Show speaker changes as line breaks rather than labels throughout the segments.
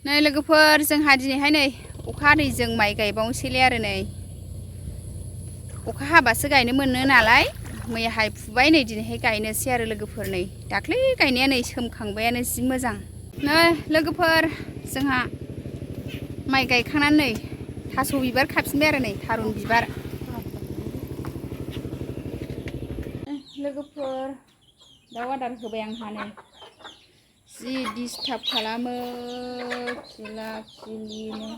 नै लोगोफोर जोंहा दिनैहाय नै अखा हादैजों माइ गायबावनोसैलाय आरो नै अखा हाबासो गायनो मोनो नालाय मैयाहाय फुबाय नै दिनैहाय गायनोसै आरो लोगोफोर नै दाख्लै गायनाया नै सोमखांबायानो जि मोजां नै लोगोफोर जोंहा माइ गायखांनानै नै थास' बिबार खाफिनबाय आरो नै थारुन बिबार लोगोफोर दाउ आदार होबाय आंहानो जि डिस्टार्ब खालामो खिला खिलिनो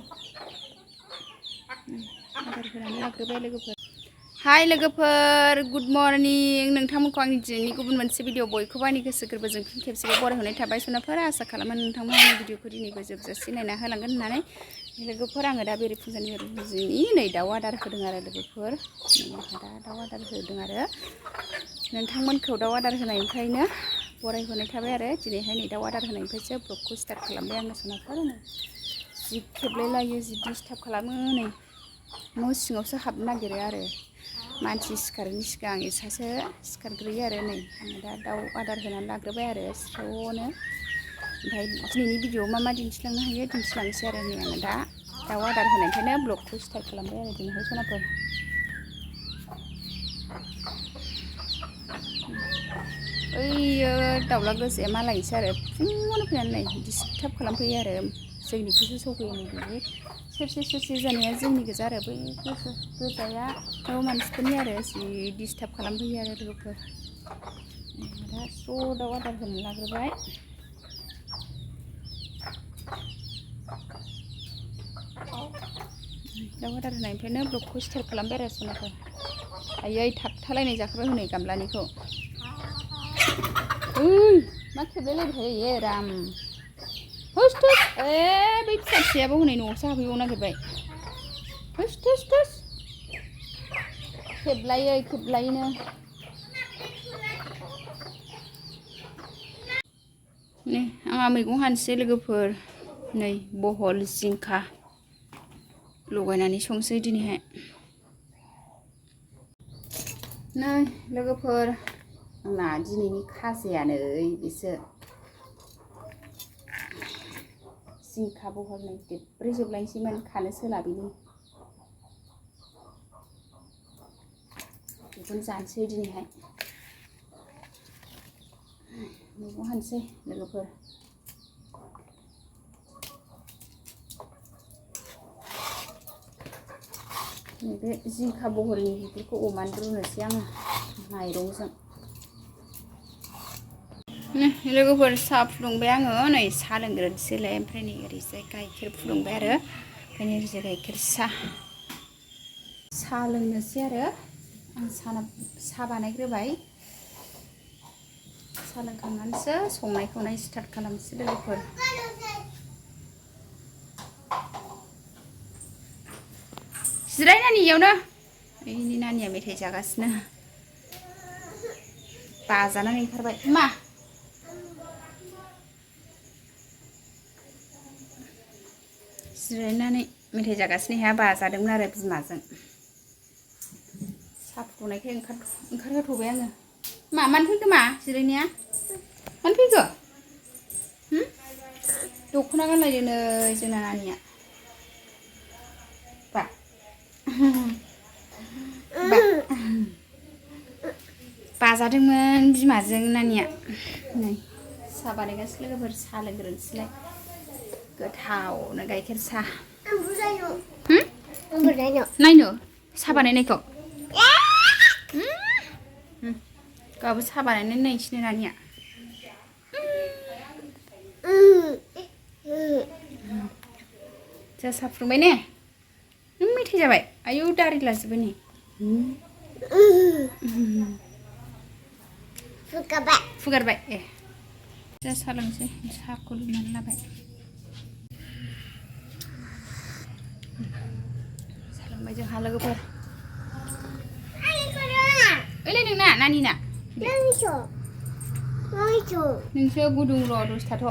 आदार होनानै लाग्रोबाय लोगोफोर हाय लोगोफोर गुड मर्निं नोंथांमोनखौ आंनि दिनैनि गुबुन मोनसे भिडिअ बयखौबो आंनि गोसो गोरबोजों फिन खेबसेबाव बरायहरनाय थाबाय सनाफोर आसा खालामो नोंथांमोन आंनि भिडिअखौ दिनैबो जोबजासे नायना होलांगोन होननानै लोगोफोर आङो दा बेरे फुंजानि नै दाउ आदार होदों आरो लोगोफोर दा दाउ आदार होदों आरो नोंथांमोनखौ दाउ आदार होनायनिफ्रायनो बरायहरनाय थाबाय आरो दिनैहाय नै दाउ आदार होनायनिफ्रायसो ब्लगखौ स्टार्ट खालामबाय आङो सनाफोर जि खेबलायलायो जि डिस्टार्ब खालामो नै न' सिङावसो हाबनो नागिरो आरो मानसि सिखारैनि सिगां एसासो सिखारग्रोयो आरो नै आङो दा दाउ आदार होनानै लाग्रोबाय आरो स्र'नो ओमफ्राय दिनैनि भिडिअआव मा दिन्थिलांनो हायो दिन्थिलांनोसै आरो नै आङो दा दाउ आदार होनायनिफ्रायनो ब्लगखौ स्टार्ट खालामबाय आरो दिनैहाय सनाफोर ओइयो दाउला गोजाया मालायसो आरो फुङावनो फैनानै नै डिस्टार्ब खालामफैयो आरो जोंनिखौसो सौफैयो नै बिदि सेरसे जानाया जोंनि गोजा आरो बै गोजाया मानसिफोरनि आरो जि डिस्टार्ब खालामफैयो आरो लोगोफोर दा स्र' दाउ आदार होनो लाग्रोबाय दाउ आदार होनायनिफ्रायनो ब्लगखौ स्टार्ट खालामबाय आरो सनाफोर आयै थाबथालायनाय जाखाबाय हनै गामलानिखौ मा खेबलायलायबाय थायो राम हुस थुस बै फिसा फिसायाबो हनै न'आवसो हाबहैबावनो नागिरबाय हुस थुस थुस खेबलायैनो नै आंहा मैगं हानोसै लोगोफोर नै बहल जिंखा लगायनानै संसै दिनैहाय नै लोगोफोर आंना दिनैनि खाजायानो बिसो जिंखा बहल नै देब्रै जोबलायनोसैमोन खानो सोलाबिनि बेखौनो जानोसै दिनैहाय मैगं हानोसै लोगोफोर नैबे जिंखा बहलनि बिगुरखौ अमानो रुनोसै आङो माइरंजों लोगोफोर साहा फुदुंबाय आङो नै साहा लोंग्रोनोसैलाय ओमफ्राय नै ओरैजाय गाइखेर फुदुंबाय आरो ओमफ्राय नै ओरैजाय गाइखेर साहा लोंनोसै आरो आं साहा बानायग्रोबाय साहा लोंखांनानैसो संनाय खावनाय स्टार्ट खालामनोसै लोगोफोर जिराय नानि इयावनो ओइनि नानिया मेथाइ जागासिनो बाजानानै ओंखारबाय मा जिरायनानै मेथाइ जागासिनो हाया बाजादोंमोन आरो बिमाजों साहा फुदुंनायखाय ओंखारहोथ'बाय आङो मानो फैखो मा जिरायनाया मानो फैखो दख'ना गानलायदो नै जोंना नानिया बा बाजादोंमोन बिमाजों नानिया नै साहा बानायगासिनो लोगोफोर साहा लोंग्रोनोसैलाय गोथावनो गाइखेर साहा नायनो साहा बानायनायखौ गाबो साहा बानायनानै नायनोसैनो नानिया जा साहा फुदुंबाय ने नों मेथाइ जाबाय आयौ दारि लाजोब्बाय नै फुगारबाय ए जा साहा लोंसै साहाखौ लुनानै लाबाय साहा लोंबाय जोंहा लोगोफोर ओइलाय नोंना नानिना नोंसो गुदुं र' दसे थाथ'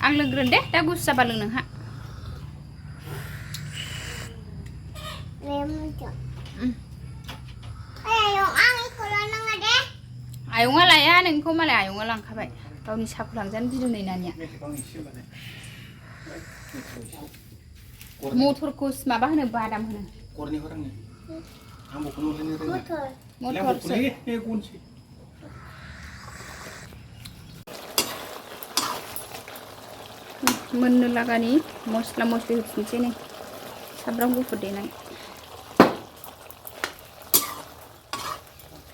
आं लोंग्रोन दे दा गुसु जाबा लों नोंहा आयंआ लाया नोंखौ मालाय आयंआ लांखाबाय गावनि साहाखौ लांजानो गिदों नै नानिया मटरखौ माबा होनो बादाम होनो
गरनिखौ रोङो आं बखौनो होनो रोङा
मटरसो
गनसै
मोननो लागानि मस्ला मस्लि होफिनसै नै सामब्राम गुफुर देनाय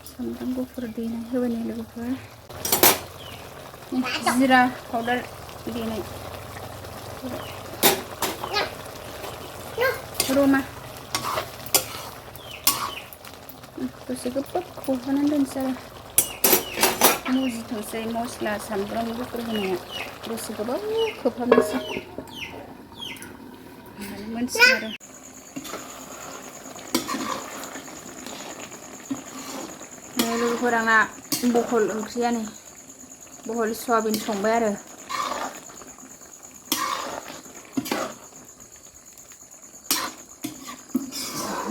सामब्राम गुफुर देनाय होबाय नै लोगोफोर जिरा पाउडार देनाय रमा दसे गोबाव खोबहाबनानै दोनसै आरो मुजिथोंसै मस्ला सामब्राम गुफुर होनाया दसे गोबाव खोबहाबनोसै मोनसिगोन आरो लोगोफोर आंना बहल ओंख्रिया नै बहल सयाबिन संबाय आरो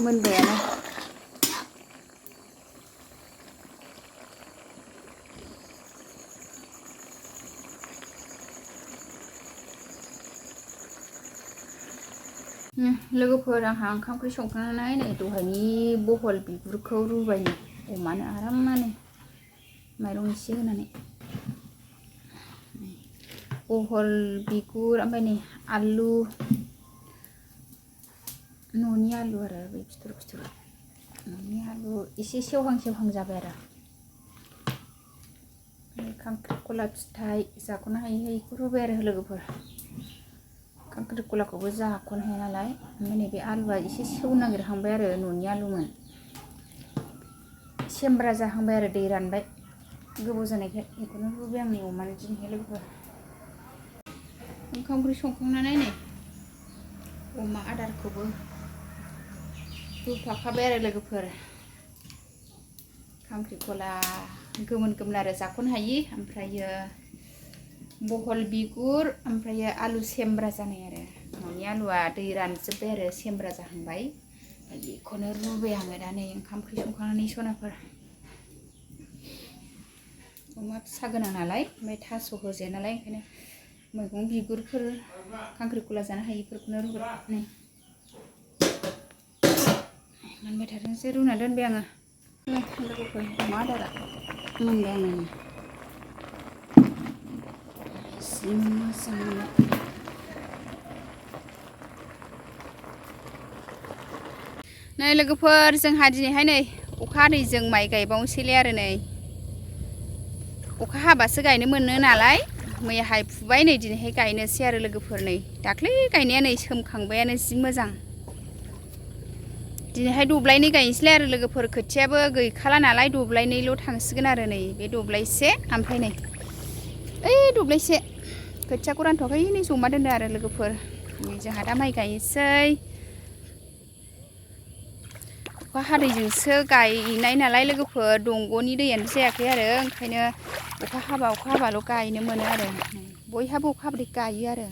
मोनबायानो लोगोफोर आंहा ओंखाम ओंख्रि संखांनानै नै दहायनि बहल बिगुरखौ रुबाय अमानो आरामनो माइरं एसे होनानै बहल बिगुर ओमफ्राय नै आलु न'नि आलु आरो बै फिथर फिथर न'नि आलु एसे सेवहां सेवहां जाबाय आरो खांख्रिखला फिथाइ जाख'नो हायै हायैखौ रुबाय आरो लोगोफोर खांख्रिखलाखौबो जाख'नो हाया नालाय ओमफ्राय नैबे आलुआ एसे सेवनो नागिरहांबाय आरो न'नि आलुमोन सेमब्रा जाहांबाय आरो दै रानबाय गोबाव जानायखाय बेखौनो रुबाय आंनि अमानो दिनैहाय लोगोफोर ओंखाम ओंख्रि संखांनानै नै अमा आदारखौबो रुफाखाबाय आरो लोगोफोर खांख्रिखला गोमोन गोमोन आरो जाख'नो हायि ओमफ्रायो बहल बिगुर ओमफ्रायो आलु सेमब्रा जानाय आरो न'नि आलुआ दै रानजोब्बाय आरो सेमब्रा जाहांबाय बेखौनो रुबाय आङो दा नै ओंखाम ओंख्रि संखांनानै सनाफोर अमा फिसा गोनां नालाय ओमफ्राय थास' होजाया नालाय ओंखायनो मैगं बिगुरफोर खांख्रिखला जानो हायिफोरखौनो रुबाय नै मोनबाय थाथोंसै रुना दोनबाय आङो लोगोफोर अमा आदारा मोनबाय आङो जि मोजां मोनो नै लोगोफोर जोंहा दिनैहाय नै अखा हादैजों माइ गायबावनोसैलै आरो नै अखा हाबासो गायनो मोनो नालाय मैयाहाय फुबाय नै दिनैहाय गायनोसै आरो लोगोफोर नै दाख्लै गायनाया नै सोमखांबायानो जि मोजां दिनैहाय दब्लायनै गायनोसैलाय आरो लोगोफोर खोथियाबो गैखाला नालाय दब्लायनैल' थांसिगोन आरो नै बे दब्लायसे ओमफ्राय नै ओइ दब्लायसे खोथियाखौ रानथ'वाखै नै जमा दोनदों आरो लोगोफोर जोंहा दा माइ गायनोसै अखा हादैजोंसो गायनाय नालाय लोगोफोर दंग'नि दैयानो जायाखै आरो ओंखायनो अखा हाबाल' गायनो मोनो आरो बयहाबो अखा हाबाथाय गायो आरो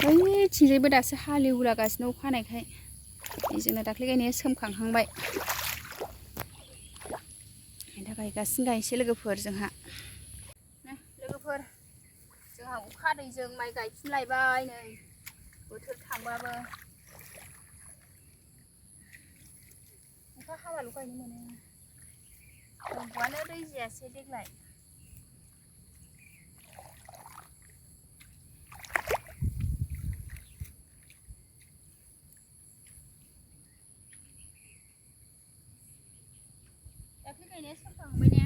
ओइथिंजायबो दासो हालेवलागासिनो अखा हानायखाय जोंना दाख्लै गायनाया सोमखांहांबाय दा गायनोसै लोगोफोर जोंहा लोगोफोर जोंहा अखा हादैजों माइ गायफिनलायबाय नै बोथोर थांबाबो अखा हाबाल' गायनो मोनो दंग'आनो दै जायासै देग्लाय दाख्लै गायनाया सोमखांबाय ने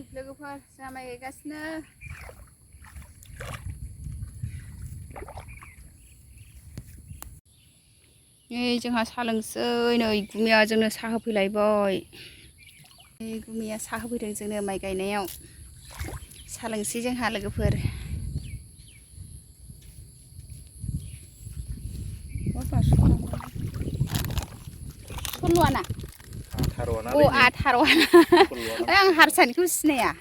लोगोफोर जोंहा माइ गायगासिनो नै जोंहा साहा लोंसै नै गुमिया जोंनो साहा होफैलायबाय गुमिया साहा होफैदों जोंनो माइ गायनायाव साहा लोंसै जोंहा लोगोफोर सल्ल'आना
थार'आना
अ आथार'आना आं हारसानिखौ सिनाया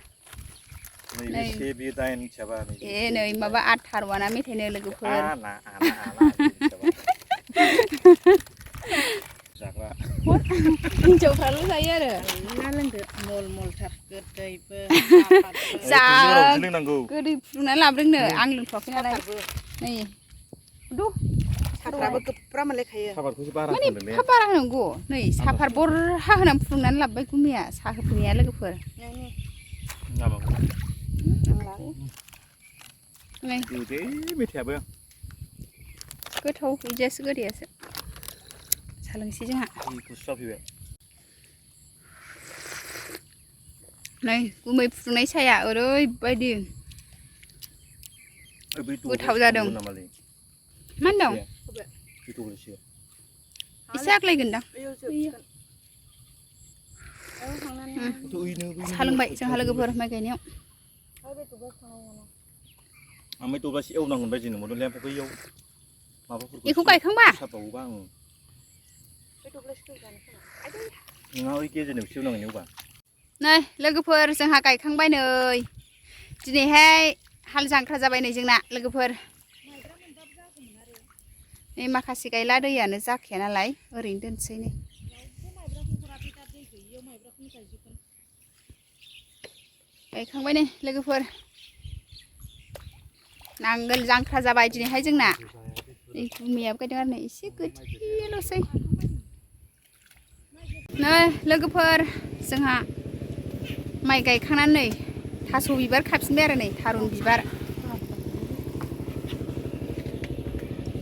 नैबे बे दाइन हिसाबा
ए नै माबा आथार'आना मेथाइनो लोगोफोर
आना जाग्रा
हिन्जावफ्राल' जायो आरो
ना लोंदो मल मलथार गोदैबो
जा
लोंनांगौ
गोदै फुदुंनानै लाबोदोंनो आं लोंथ'वाखै नालाय नै दु
साफ्राबो गोब्रा मोनलायखायो
सापातखौसो बारा
माने
होनदोंलै
एफा बारा होनांगौ नै साफार बरहा होनानै फुदुंनानै लाबोबाय गुमिया साहा होफैनाया लोगोफोर नै
गोदै मेथाइयाबो
गोथाव बिदियासो गोदैयासो साहा लोंसै जोंहा
गुसुआ फैबाय
नै गुमै फुदुंनाय साया ओरैबायदि गोथाव जादों मा होनदों एसे आग्लायगोनदां साहा लोंबाय जोंहा लोगोफोर माइ गायनायाव
ओमफ्राय दब्लायसे एवनांगोन बायदि नंबावदोंलै ओमफ्राय बैयाव माबाफोरखौ
बेखौ गायखांबा
साबावोबा आं नोंहा ओइ गेजेरनियावसो एवनांगोन एवबा
नै लोगोफोर जोंहा गायखांबाय नै दिनैहाय हाल जांख्रा जाबाय नै जोंना लोगोफोर नै माखासे गायला दैयानो जाखाया नालाय ओरैनो दोनसै नै गायखांबाय नै लोगोफोर नांगोल जांख्रा जाबाय दिनैहाय जोंना नै गुमियाबो गायदों आरो नै एसे गोथैल'सै नै लोगोफोर जोंहा माइ गायखांनानै नै थास' बिबार खाफिनबाय आरो नै थारुन बिबार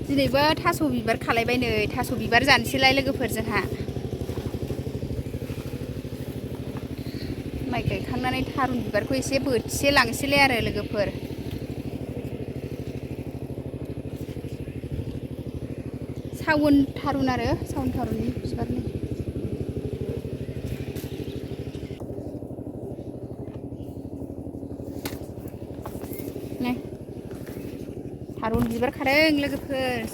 दिनैबो थास' बिबार खालायबाय नै थास' बिबार जानोसैलाय लोगोफोर जोंहा माइ गायखांनानै थारुन बिबारखौ एसे बोथिसे लांसैलाय आरो लोगोफोर सावन थारुन आरो सावन थारुननि बिबारनि नै थारुन बिबार खादों लोगोफोर